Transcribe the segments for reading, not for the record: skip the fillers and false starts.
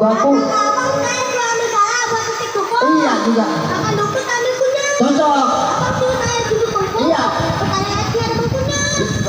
Baku. Iya juga. Cocok. Iya.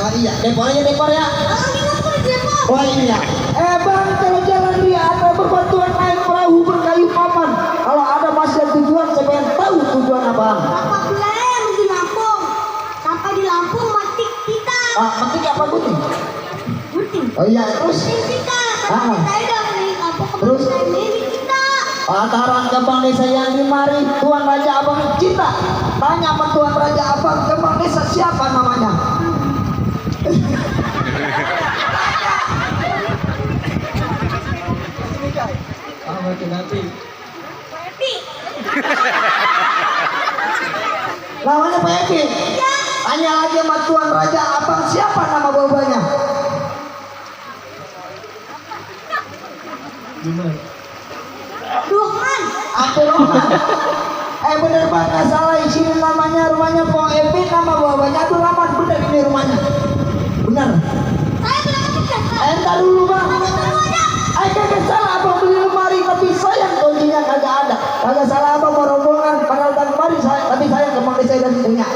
Oh iya, dekor aja dekor ya. Oh iya. Bang, kalau jalan dia ada berbantuan naik perahu berkayu papan. Kalau ada masih tujuan, saya pengen tahu tujuan abang. Di Lampung. Sampai di Lampung metik kita. Metik apa gunting? Gunting. Oh iya, terus? Gunting kita. Tapi saya udah di Lampung Terus? ini kita. Lantaran ke Bang Desa yang dimari Tuan Raja Abang kita. Tanya sama Tuan Raja Abang ke Bang Desa siapa namanya? Apa itu nanti? Epi. Namanya Pak Epi. Iya. Tanya lagi sama Tuan Raja Abang siapa nama bapaknya? Rahman. Abdurrahman. Bener Pak, nggak salah di sini namanya rumahnya Pak Epi, nama bapaknya Abdurrahman. Bener ini rumahnya. Bener. Saya bilang apa sih? Entar dulu Bang. Semuanya. Kagak salah abang beli lemari tapi sayang kuncinya kagak ada. Kagak salah abang mau rombongan padahal tadi lemari saya tapi sayang ke Bang Desa dan punya.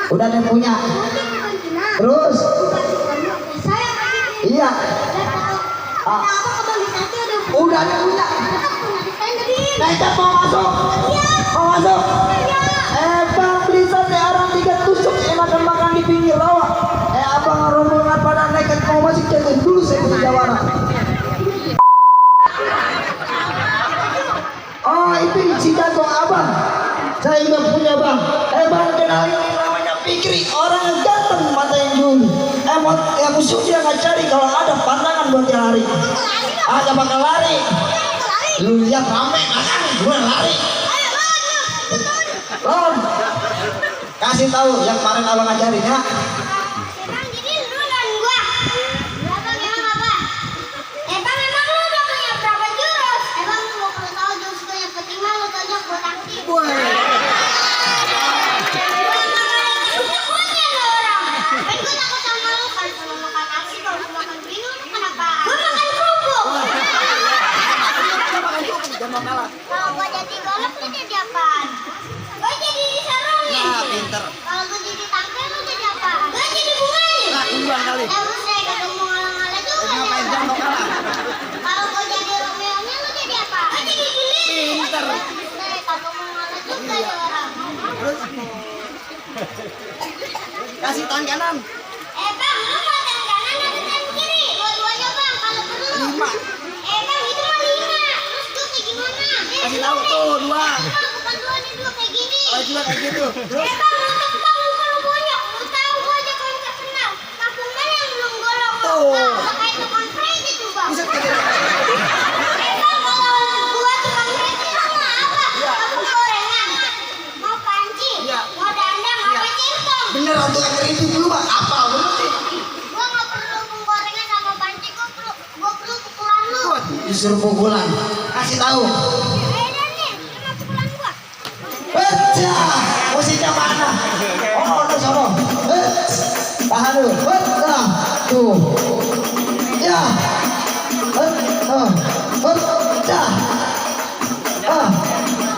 Udah ada yang punya. Terus? Saya Iya. Udah ada yang punya. Nekat mau masuk. Mau masuk. Bang beli sate orang 3 tusuk enakan makan di pinggir rawa. Abang rombongan pada nekat mau masuk jaga dulu saya punya jawara. Oh itu si jago abang. Saya juga punya bang. Bang kenalin ini namanya Fikri. Orang yang ganteng mata yang dulu. Yang musuh dia nggak cari kalau ada pantangan buat dia lari. Agak bakal lari. Lu lihat rame makan gue lari. Lon, kasih tahu yang kemarin abang ngajarin ya. Kalau gua jadi golok lu jadi apaan? Gua jadi sarungnya. Nah, pinter. Kalau gua jadi tangkai lu jadi apaan? Gua jadi bunganya. Nah, imbang kali. Terus saya ketemu ngalah juga. Ngapain jambak kalah? Kalau gua jadi Romeo-nya lu jadi apa? Gua jadi Juliet. Pinter. Saya ketemu ngalah juga ya orang. Terus kasih tangan kanan. Bang, lu mau tangan kanan atau tangan kiri? Dua-duanya bang, kalau perlu. 5. Bang, itu mah 5. Terus tuh kayak gimana? Kasih tahu tuh 2. Bukan 2 nih, 2 kayak gini. Oh juga kayak gitu. Terus Bang, lu tahu bukan lu banyak. Lu tahu gua aja kalau nggak kenal. Kampung mana yang belum golok? Tuh. Kayak tukang kredit itu bang. bisa kayak gitu. Bang, kalau gua tukang kredit itu mau apa? Kamu gorengan, mau panci, Iya. mau dandang, Iya. mau cirkong. Beneran tukang kredit dulu bang. Apa bener sih? Gua nggak perlu gorengan sama panci. Gua perlu pukulan lu. Disuruh pukulan. Kasih tahu. Dan nih, sama pukulan gua. Pecah. Musiknya mana? Oh, no sono. Tahan dulu. Pecah. Tuh. Ya. Pecah.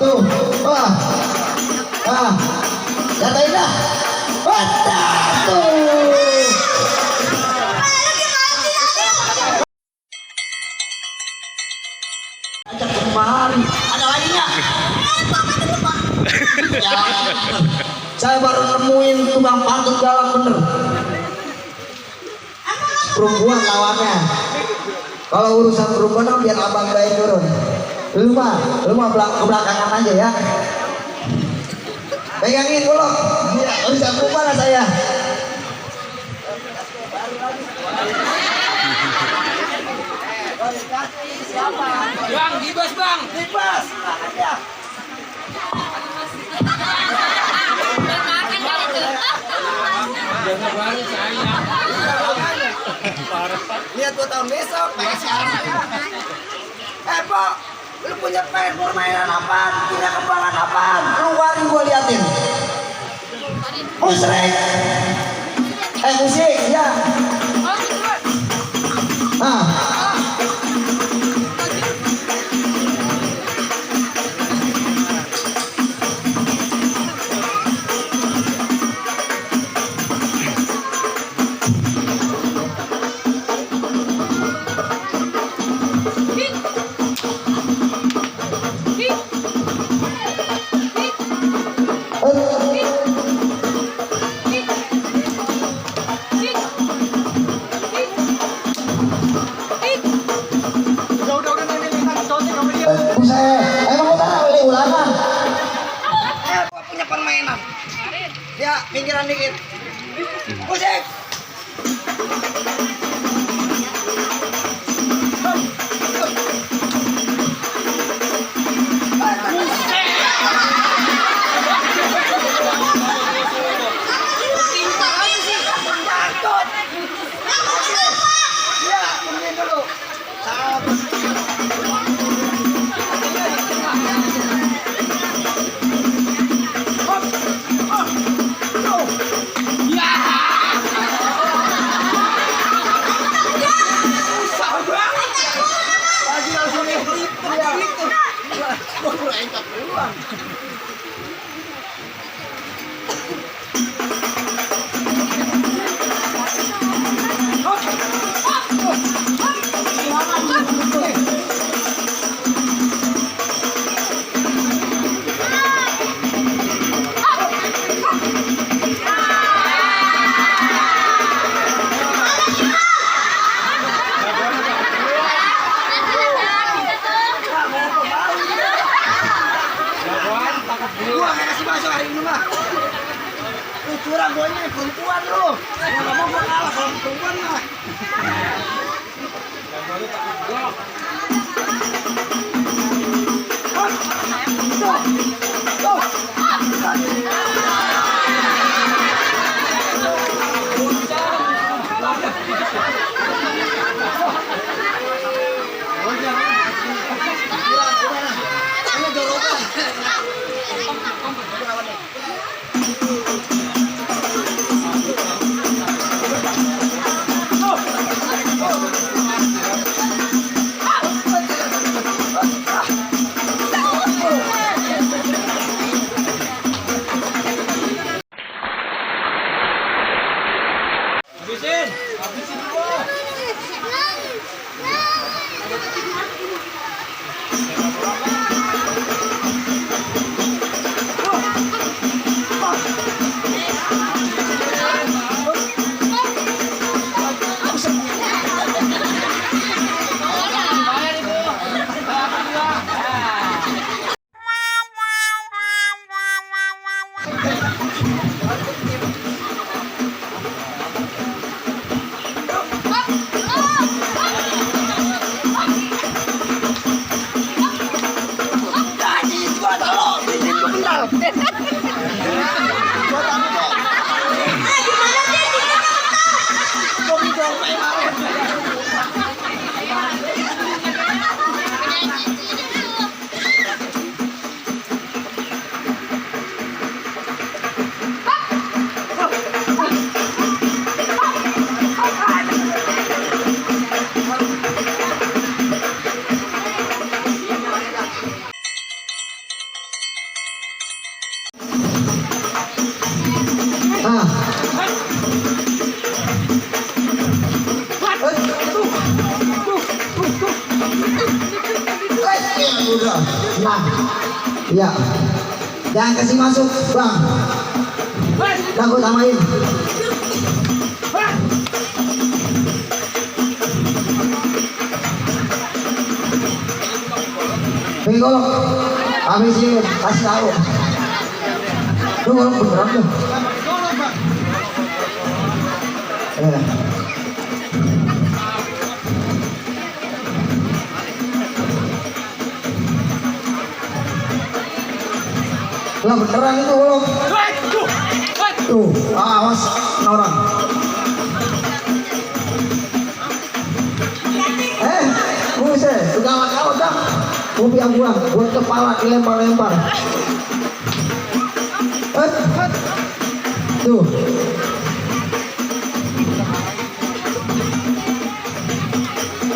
Tuh. Jatain dah. Pecah. Tuh. Ajak kemari. Ada lagi nggak? Ya, saya baru nemuin tukang pantun galak bener. Perempuan lawannya. Kalau urusan perempuan biar abang baik turun. Lu mah ke belakangan aja ya. Pegangin dulu. Ya, urusan perempuan lah saya. Bang, dibas bang. Bebas. Aja. Lihat 2 tahun besok. Kayak sekarang. Pak, lu punya permainan apaan? Punya kembangan apaan? Keluarin gua liatin. Musrek. Musik, ya. kanan dikit. Musik. Ya, kemudian dulu. Gua nggak kasih masuk hari ini mah. Lu curang gua ini perempuan lu. Nggak mau gua kalah kalau perempuan mah. Udah, nah, ya, jangan kasih masuk, bang. Takut samain. Golok, habisin, kasih tahu. Tuh golok beneran tuh. Lah beneran itu golok. Tuh, awas orang. Buset, segala kau dah. Kopi yang buang, buat kepala dilempar-lempar. Tuh.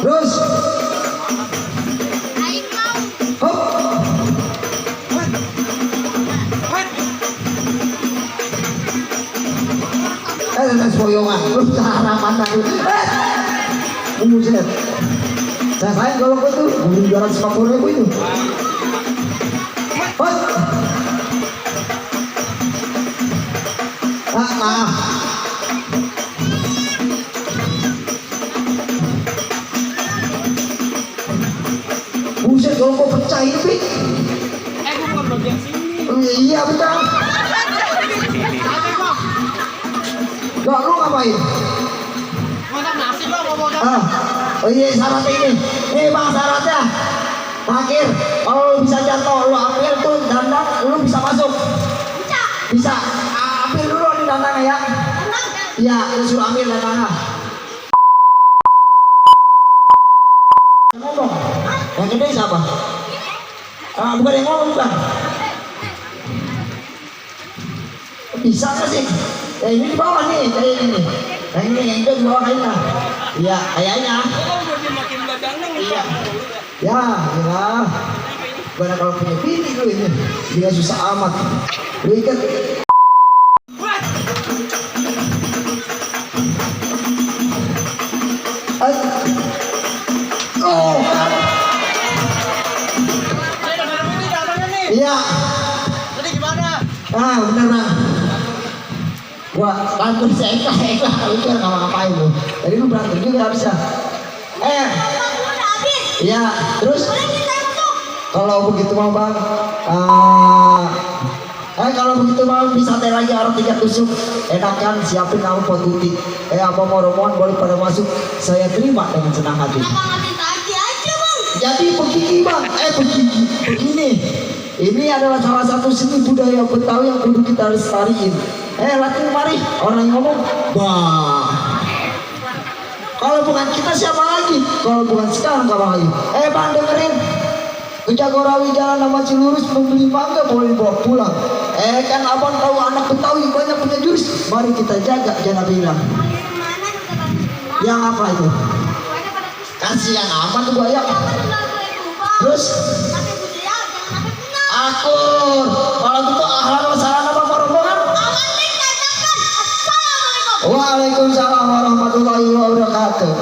Terus. Hop. Sepoyongan, terus harapan tadi. Buset. Saya sayang kalau gue tuh beli 250.000 itu. Hot. Nah. Buset kalau gue pecah ini, Pik. Gue bukan bagian sini. Iya betul. Loh, lu ngapain? Masak nasi bang, mau masak. Ah, oh iya syaratnya ini. Nih bang syaratnya. Terakhir, kalau lu bisa jatuh, lu ambil tuh dandang, lu bisa masuk. Bisa. Bisa. Ambil dulu di dandangnya ya. Tenang. Iya, lu suruh ambil dandangnya. Ngomong. Yang gede siapa? Bukan yang ngomong bukan. Bisa nggak sih? Ini di bawah nih, kayak ini nih. Yang ini di bawah kayaknya. Iya, kayaknya. Iya. Ya, ya. Gimana kalau punya bini lu ini? Dia susah amat. Lu ikat. Oh. Iya. Jadi gimana? Bener bang. Gua bantu si Eka, lu kan ngapa-ngapain lu. Tadi lu berantem juga bisa. Bang, gua udah habis. Iya, terus Boleh kita masuk? kalau begitu mau bang, kalau begitu mau bisa teh lagi orang 3 tusuk. Enakan siapin aku potiti. Apa mau rombongan boleh pada masuk. Saya terima dengan senang hati. Kenapa nggak minta aja bang? Jadi begini bang, begini. Ini adalah salah satu seni budaya Betawi yang kudu kita lestariin. Latih mari orang yang ngomong, bah. Kalau bukan kita siapa lagi? Kalau bukan sekarang kapan lagi? Bang dengerin. Ke Jagorawi jalan nama Cilurus membeli mangga boleh bawa pulang. Kan abang tahu anak Betawi banyak punya jurus. Mari kita jaga jangan bilang. Mana udah bang? Yang apa itu? Buahnya pada pusing. Kasihan amat tuh buaya. Jangan tinggal gue itu bang. Terus Pakai budaya, jangan sampai punya. akur. Kalau gitu ahlan wa sahlan apa rombongan? Aman nih, cacakan. Assalamualaikum. Waalaikumsalam warahmatullahi wabarakatuh.